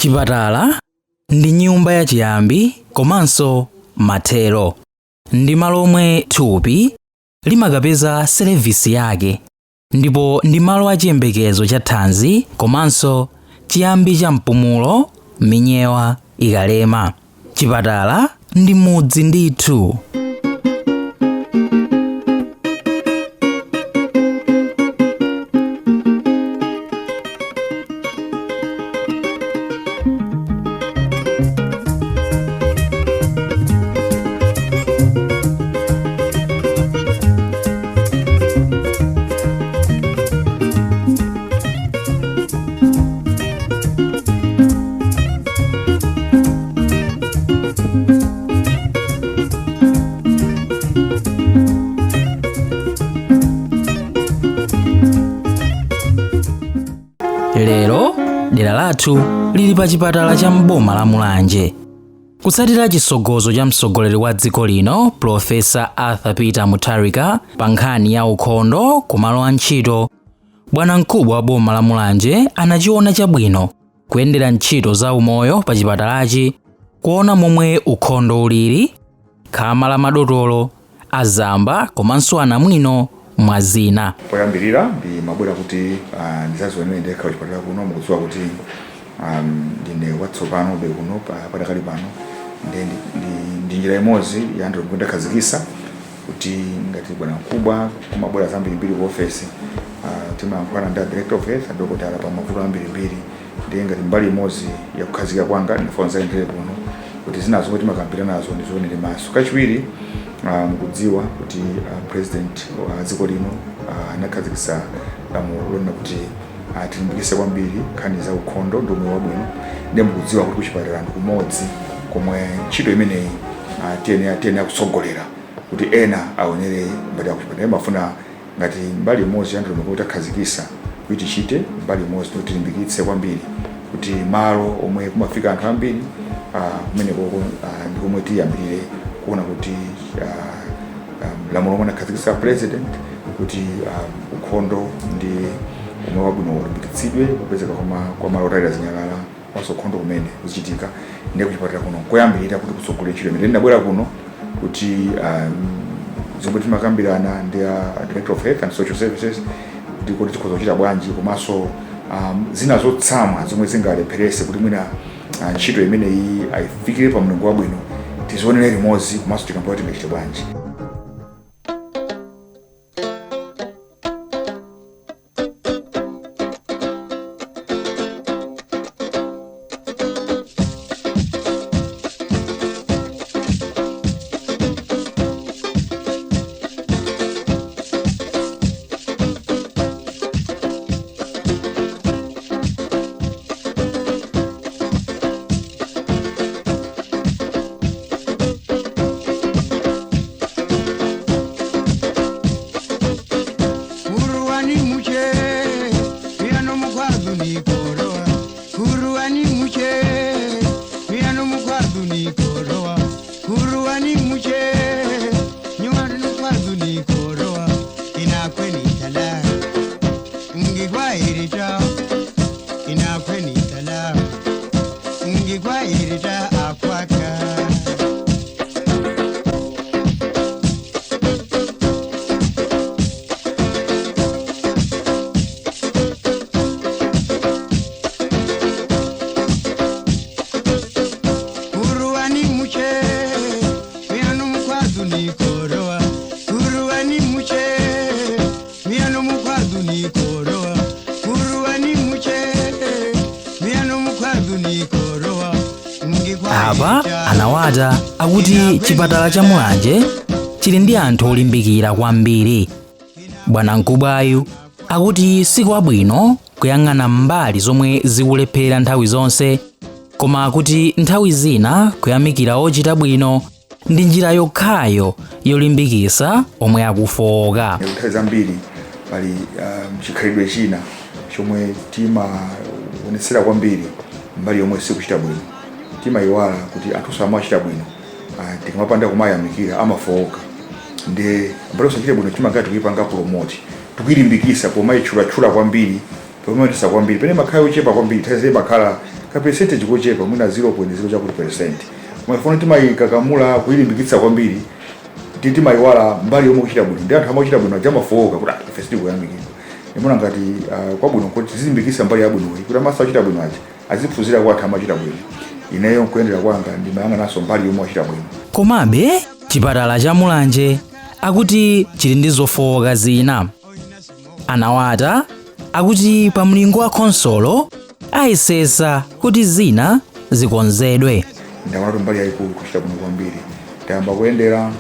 Chipatala ndi nyumba yachiyambi komanso mathero. Ndi malo omwe thupi limakapeza service yake ndipo ndi malo achiyembekezo cha thanzi komanso chiyambi cha mpumulo minyewa ikalema. Chipatala ndi mudzi ndithu. Lero dera lathu lili pa chipatala cha mboma la Mulanje. Kutsatira chisogozo cha mtsogoleri wa dziko lino Profesa Arthur Peter Mutharika pa nkhani ya ukhondo kumalo a ntchito, bwanamkubwa wa boma la Mulanje anachiona chabwino kuyendera ntchito za umoyo pa chipatalachi, kuona momwe ukhondo ulili, khama la madotolo, azamba komanso anamwino mwa zina. Poyambirira ndimabwera kuti ndizazionere ndekha kuchipatala kuno. Mukudziwa kuti ndine watsopano be kuno padakali pano, ndi njira imodzi ya ndondomeko ndakhazikisa kuti ngati bwana mkubwa kumabwera zambirimbiri ku ofesi, timayankhulana ndi a director of health, adokotala, pa mavuto ambirimbiri. Ndiye ngati mbali imodzi ya kukhazika kwanga ndifuna ndizayendere kuno kuti zina zomwe timakambirana nazo ndizionere maso. Kachiwiri, mukudziwa kuti president wa dziko lino anakhazikitsa lamulo lonena kuti tilimbikitse kwambiri nkhani za ukhondo ndi umoyo wabwino. Ndiye mukudziwa kuti kuchipatala ndi kumodzi komwe ntchito imeneyi tiyenera kutsogolera kuti ena aonere mbali ya kuchipatala. Mafuna ngati mbali imodzi ya ndondomeko takhazikisa kuti tichite, mbali imodzi kuti tilimbikitse kwambiri kuti malo omwe kumafika anthu ambiri, kumenekoko ndi komwe tiyambirire kuona kuti lamulo lomwe anakhazikitsa president kuti ukhondo ndi umoyo wabwino ulimbikitsidwe, kupezeka kwa malo otayira zinyalala komanso ukhondo kumene kuzichitika. Ndiye kuchipatala kuno koyambirira kuti kutsogolere ntchito imene. Ndinabwera kuno kuti zomwe timakambirana ndi a director of health and social services ndi kuti tikhoza kuchita bwanji, komanso zina zotsamwa zomwe zingalepherese kuti mwina ntchito imeneyi ayifikire pa mlingo wabwino tizionere limodzi, komanso tikamba kuti tingachite bwanji. Kuruwani muche, mirano mukwaduni korowa. Kuruwani muche, mirano mukwaduni korowa. Kuruwani muche, nyuwani mukwaduni korowa. Inakweni tala, ngikwairita. Inakweni tala, ngikwairita akwaka. Kuruwani muche, mirano mukwaduni korowa. Kuruwani muche, mirano mukwaduni korowa. Kuruwani muche, mirano mukwaduni korowa. Apa anawata akuti chipatala cha Mulanje chili ndi anthu olimbikira kwambiri. Bwanamkubwayu akuti sikwabwino kuyang'ana mbali zomwe zikulephera nthawi zonse, koma akuti nthawi zina kuyamikira ochita bwino ndi njira yokhayo yolimbikitsa omwe akufowoka. Nthawi zambiri pali chikhalidwe china chomwe timaonetsera kwambiri mbali yomwe sikuchita bwino. Timayiwala kuti anthu samachita bwino, tikamapanda kumayamikira amafowoka. Ndi mbali osachita bwino timangati tikuyipanga promote, tikuyilimbikisa pomayitchulatchula kwambiri, pomayitisa kwambiri, pene makhala yochepa kwambiri. Nthawi zina makhala Ka percentage kochepa, mwina 0.0 chakuti percent. Koma timayikakamula kuyilimbikitsa kwambiri, timayiwala mbali yomwe kuchita bwino, ndi anthu amachita bwino aja amafowoka kuti, "Ah, ife sitikuyamikidwa." Ndimona ngati kwabwino kuti tizilimbikitsa mbali yabwinoyi, kuti amaso achita bwino aja aziphunzira kwa anthu amachita bwino. Ineyo nkuyendera kwanga ndimayang'ananso mbali yomwe achita bwino. Komabe chipatala cha Mulanje akuti chili ndi zofowoka zina. Anawata akuti pa mlingo wa khonsolo ayesesa kuti zina zikonzedwe. Ndaona kuti mbali yayikulu kuchita bwino kwambiri. Tayamba kuyendera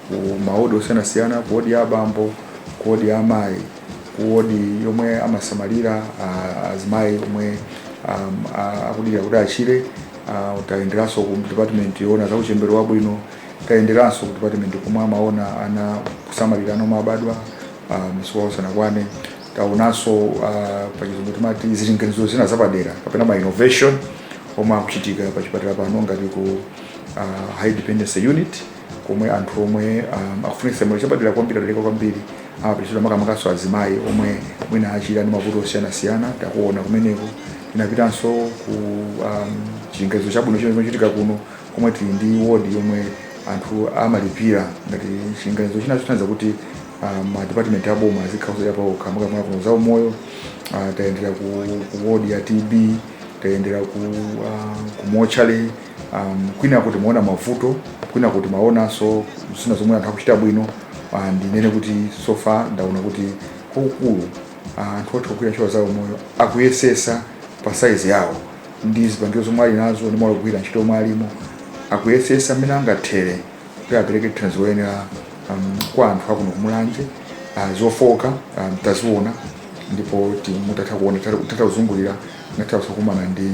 ku mawodi osiyanasiyana, ku wodi ya abambo, ku wodi ya amayi, ku wodi yomwe amasamalira azimayi omwe akudikira kuti achire. Tayenderanso ku department yoona za uchembere wabwino. Tayenderanso ku department komwe amaona ana, kusamalira ana omwe abadwa masiku awo asanakwane. Taonanso pachizungu timati zilinganizo zina zapadera kapena ma innovation omwe akuchitika pachipatala pano, ngati ku high dependency unit, komwe anthu omwe akufuna chisamaliro chapadera kwambiri, adaleka kwambiri, amapititsidwa, makamakaso azimayi omwe mwina achira ndi mavuto osiyanasiyana. Takuona kumeneko. Tinapitanso ku chilinganizo chabwino chimene chimachitika kuno, komwe tili ndi wodi yomwe anthu amalipira, ngati chilinganizo china chothandiza kuti ma department aboma azikhala paokha, makamaka kuno za umoyo. Tayendera ku wodi ya TB, tayendera ku mortuary. Kwina kuti muona mavuto, kwina kuti maonanso zina zomwe anthu akuchita bwino. Ndinene kuti so far ndaona kuti kwakukulu anthu otha kugwira ntchito za umoyo akuyesesa pa size yawo ndi zipangizo zomwe ali nazo ndi malo ogwira ntchito omwe alimo. Akuyesesa mmene angathere kuti apereke thandizo loyenera kwa anthu akuno kuMulanje. Zofoka taziona, ndipo mutatha kuona, tatha kuzungulira, tinatha kukumana ndi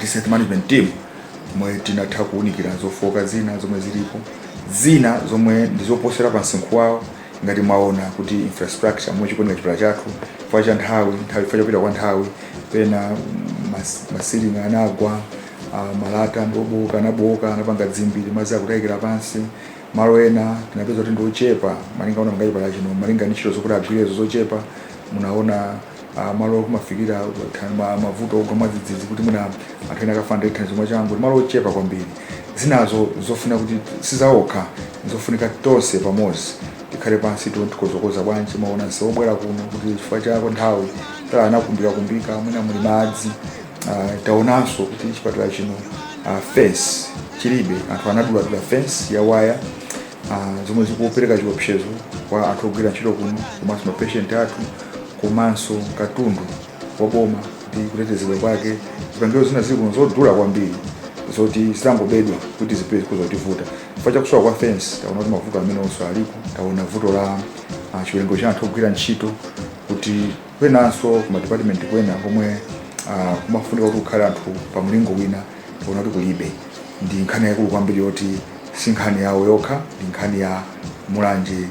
district management team, omwe tinatha kuwunikira zofoka zina zomwe zilipo, zina zomwe ndizoposera pa msinkhu wawo, ngati mwaona kuti infrastructure momwe chikuoneka chipatala chathu, chifukwa cha nthawi, chifukwa chopita kwa nthawi, pena ma ceiling anagwa, malata ndioboka, anaboka, anapanga dzimbiri, madzi akutayikira pansi. Malo ena tinapeza kuti ndiochepa malinga ona nga chipatala chino, malinga ndi ntchito zokuti agwirezo zochepa. Munaona malo kumafikira mavuto ogwa mwadzidzidzi, kuti mwina anthu ena akafuna ndi thandizo mwachangu, malo ochepa kwambiri. Zinazo zofuna kuti sizaokha, zofunika tonse pamodzi tikhale pansi tikozokoza bwanji. Maona nsewu obwera kuno kuti chifukwa chako nthawi tala anakumbikakumbika, mwina muli madzi. Taonanso kuti chipatala chino fence chilibe, anthu anaduladula fence ya waya, zomwe zikupereka chiopsezo kwa anthu ogwira ntchito kuno, komanso ma patient athu, komanso katundu wa boma ndi kutetezedwa kwake. Zipangizo zina zili kuno zodula kwambiri, zoti zitangobedwa kuti zipeze kuzotivuta chifukwa chakusowa kwa fence. Taona kuti mavuto amene onso aliko. Taona vuto la chiwerengero cha anthu ogwira ntchito, kuti kwenanso kuma department kwena komwe kumafunika kuti kukhale anthu pa mlingo wina, taona kuti kulibe. Ndi nkhani yaikulu kwambiri yoti si nkhani yawo yokha, ndi nkhani ya Mulanje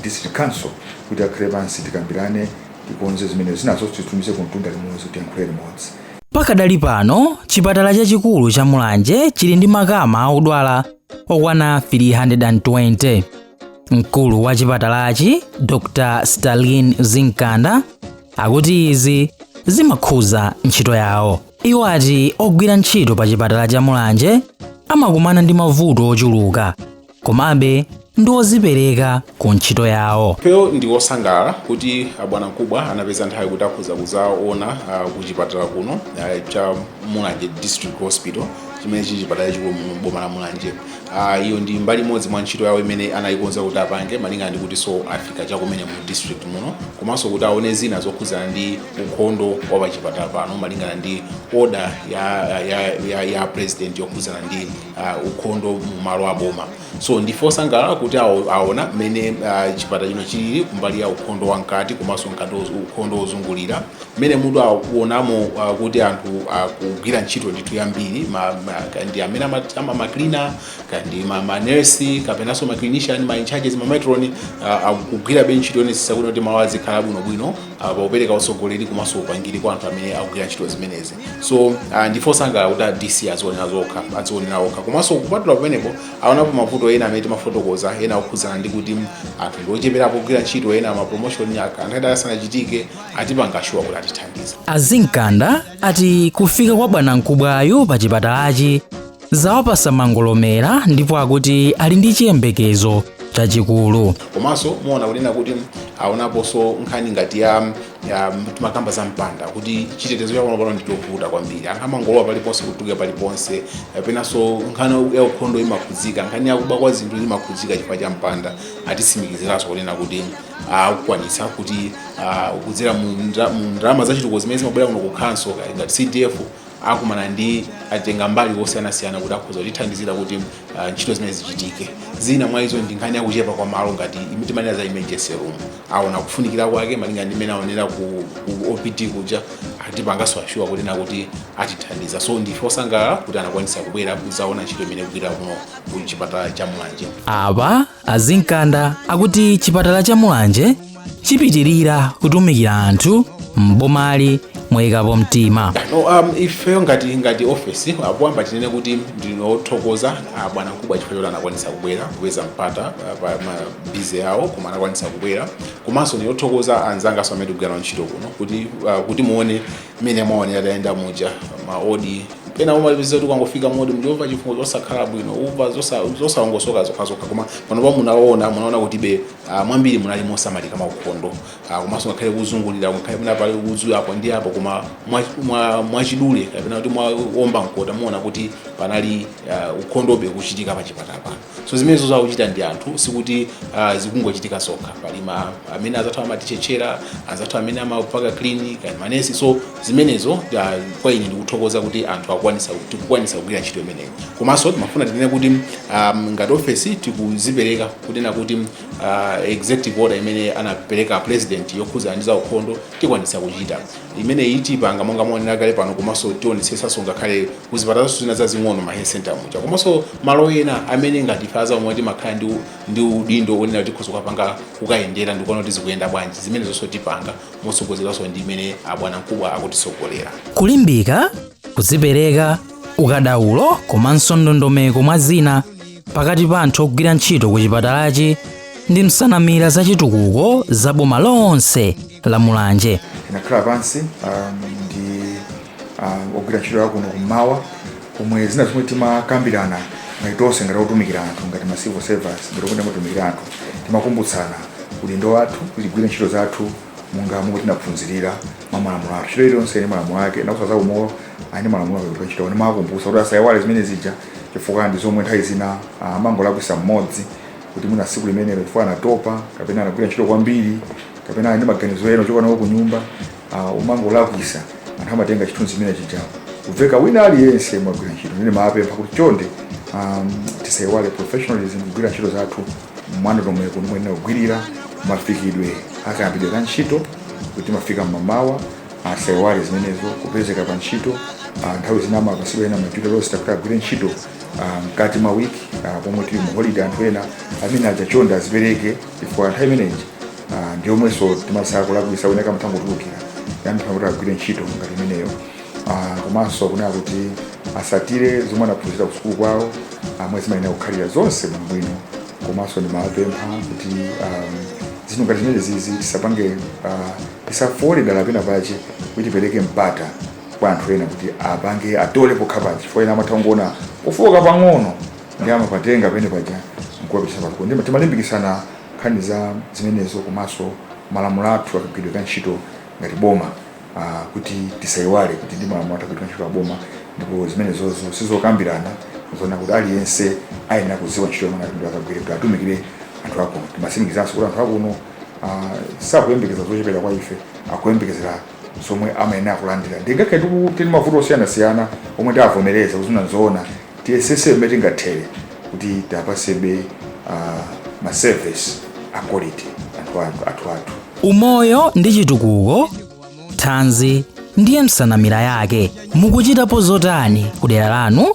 District Council, kuti akhale pansi, tikambirane, tikonze zimene zinazo, titumize kumtunda limodzi, tiyankhule limodzi. Pakadali pano chipatala chachikulu cha Mulanje chili ndi makama audwala okwana 320. Mkulu wa chipatalachi, Dr Stalin Zinkanda, akuti izi zimakhuza ntchito yawo. Iwo ati ogwira ntchito pa chipatala cha Mulanje amakumana ndi mavuto ochuluka, komabe ndi ozipereka ku ntchito yawo. Ifeyo ndi osangalala kuti abwana mkubwa anapeza nthawi kuti akhoza kuzaona ku chipatala kuno cha Mulanje District Hospital, chimene chili chipatala chikulu mu boma la Mulanje. Iyo ndi mbali imodzi mwa ntchito yawo imene anayikonza kuti apange, malingana ndi kuti so afika chakumene mu district muno, komanso kuti aone zina zokhudzana ndi ukhondo wa pachipatala pano, malingana ndi order ya president yokhudzana ndi ukhondo mu malo aboma. So ndife osangalala kuti aona mmene chipatala chino chilili kumbali ya ukhondo wamkati komanso mkati ukhondo wozungulira, mmene mutu akuonamo kuti anthu akugwira ntchito ndithu yambiri, ndi amene ma cleaner, kandi ma nurse, kapenanso ma clinician, ma in charges, ma matron, akugwirabe ntchito yoonetsetsa kuti malo azikhala bwinobwino. popereka utsogoleri komanso upangiri kwa anthu amene akugwira ntchito zimenezi. So ndife osangalala kuti a DC azionera zokha, azionera okha. Komanso kupatula pamenepo, aonapo mavuto ena amene timafotokoza, ena okhudzana ndi kuti anthu ndi ocheperapo kugwira ntchito, ena ma promotion anthu asanachitike. Atipanga sure kuti atithandiza. Azinkanda ati kufika kwa bwanamkubwayo pa chipatalachi zawapasa mangolomera, ndipo akuti ali ndi chiyembekezo chachikulu. Komanso muona kunena kuti aonaponso nkhani ngati ya timakamba za mpanda, kuti chitetezo cha pano ndi chovuta kwambiri, anthu amangolowa paliponse, kutuka paliponse. Penanso nkhani ya ukhondo imakhudzika, nkhani yakuba kwa zinthu imakhudzika chifukwa cha mpanda. Atitsimikiziranso kunena kuti akukwanitsa kuti kudzera mu ndalama zachitukuko zimene zimabwera kuno ku council ngati CDF, akumana ndi atenga mbali osiyanasiyana kuti akhoza kutithandizira kuti ntchito zimene zichitike. Zina mwa izo ndi nkhani yakuchepa kwa malo, ngati timanena za emergency room. Aona kufunikira kwake malinga ndi mmene aonera ku OPD kuja. Atipanganso assure kunena kuti atithandiza. So ndife osangalala kuti anakwanisa kubwera kudzaona ntchito imene ikugwira kuno ku chipatala cha Mulanje. Apa Azinkanda akuti chipatala cha Mulanje chipitirira kutumikira anthu m'bomali moyikapo mtima. No, ifeyo ngati office, poyamba tinene kuti ndinothokoza bwana mkubwa chifukwa choti anakwanisa kubwera, kupeza mpata pa ma busy yawo, koma anakwanisa kubwera. Komanso ndinothokoza anzangaso amene tikugwira nawo ntchito kuno kuti muone mmene mwaonera tayenda muja, ma ward pena umapeza kuti ukangofika modi mjova chifungo zosakhala bwino, umva zosalongosoka zokhazokha. Koma panopa munaona kuti be mwambiri munali mosamalika maukhondo, komanso ngakhale kuzungulira, ngakhale muna pali udzu apo ndi apo, koma mwachidule kapena kuti mwaomba mkota, muona kuti panali ukhondobe kuchitika pa chipatala pano. So zimenezo zakuchita ndi anthu, sikuti zikungochitika zokha. Pali ma amene azathu amatichechera, azathu amene amapaka clean kani manesi. So zimenezo kwa ine ndikuthokoza kuti anthu akukwanisa, tikukwanisa kugwira ntchito imeneyi. Komanso timafuna tinene kuti ngati ofesi tikuzipereka kunena kuti executive order imene anapereka president yokhudzana ndi za ukhondo tikwanisa kuchita imene itipanga monga maonera kale pano. Komanso tionetsetsanso ngakhale kuzipatala zina zazing'ono, ma health center muja, komanso malo ena amene ngati ife azaumoyo timakhala ndi udindo onena kuti tikhoza kukapanga kukayendera ndikuona kuti zikuyenda bwanji. Zimene zonso tipanga motsogozeranso ndi imene abwana mkubwa akutitsogolera. Kulimbika, kudzipereka, ukadaulo komanso ndondomeko mwa zina pakati pa anthu ogwira ntchito ku chipatalachi ndi msanamira zachitukuko za boma lonse la Mulanje. Tinakhala pansi ndi ogwira ntchito yakuno kummawa, komwe zina zomwe timakambirana ngati tonse, ngati otumikira anthu, ngati ma civil servants, ngati omwe timatumikira anthu, timakumbutsana udindo wathu kuti tigwire ntchito zathu monga momwe tinaphunzirira mwa malamulo athu. Ntchito iliyonse ili malamulo ake, nakusa za umoyo ali ndi malamulo ake kugwira ntchito. Ndimakumbutsa kuti asayiwale zimene zija, chifukwa ndi zomwe nthawi zina amangolakwisa mmodzi kuti mwina tsiku limenelo chifukwa anatopa, kapena anagwira ntchito kwambiri, kapena ali ndi maganizo ena ochoka nawo ku nyumba, umangolakwisa, anthu amatenga chithunzi chimene chija kubveka wina aliyense mwagwira ntchito. Ndine mapempha kuti chonde, tisayiwale professionalism, kugwira ntchito zathu mwandondomeko ndimwe tinakugwirira, mafikidwe akayambidwe ka ntchito, kuti mafika mmamawa, asayiwale zimenezo, kupezeka pa ntchito. Nthawi zina amapasidwa ena ma duty roster kuti agwire ntchito mkati mwa wiki, pomwe tili mu holiday. Anthu ena amene aja chonde azipereke, chifukwa nthawi imeneyi ndiyomwenso timasaka kulakwisa, wina kamthangotulukira anthu kuti agwire ntchito ngati imeneyo. Komanso kunena kuti asatire zomwe anaphunzira ku sukulu kwawo, amwe zimayenera kukhalira zonse bwinobwino. Komanso ndimapempha kuti zinthu ngati zimene zizi tisapange, tisafole dala pena pache kuti tipereke mpata kwa anthu ena kuti apange atole pokha paja, chifukwa ena amatha kungoona kufoka pang'ono ndi amapatenga pene paja nkuwapitisa patsogolo. Ndima timalimbikisana nkhani za zimenezo, komanso malamulo athu akagwiridwe ka ntchito ngati boma, kuti tisayiwale kuti ndi malamulo athu akagwiridwe ntchito a boma, ndipo zimenezozo sizokambirana, zona kuti aliyense ayenera kudziwa ntchito yomwe anatindwa akagwire kuti atumikire anthu akuno. Timatsimikizanso kuti anthu akuno sakuyembekeza zochepera kwa ife, akuyembekezera zomwe amayenera kulandira. Ndingakhale tili mavuto osiyanasiyana omwe tavomereza kuti nzoona, tiyesese mmene tingathere kuti tiapasebe ma service a quality anthu athu. Umoyo ndi chitukuko, thanzi ndiye msanamira yake. Mukuchitapo zotani ku dera lanu?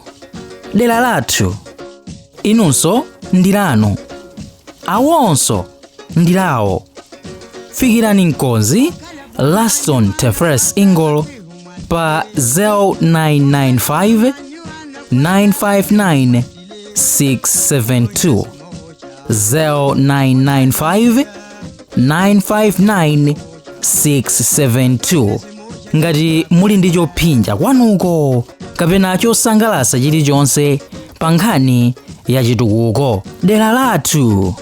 Dera lathu, inunso ndi lanu, awonso ndi lawo. Fikirani mkonzi. Laston Tefres Ingolo pa 0995 959 672, 0995 959 672. Ngati muli ndi chophinja kwanuko kapena chosangalatsa chilichonse pa nkhani ya chitukuko dera lathu.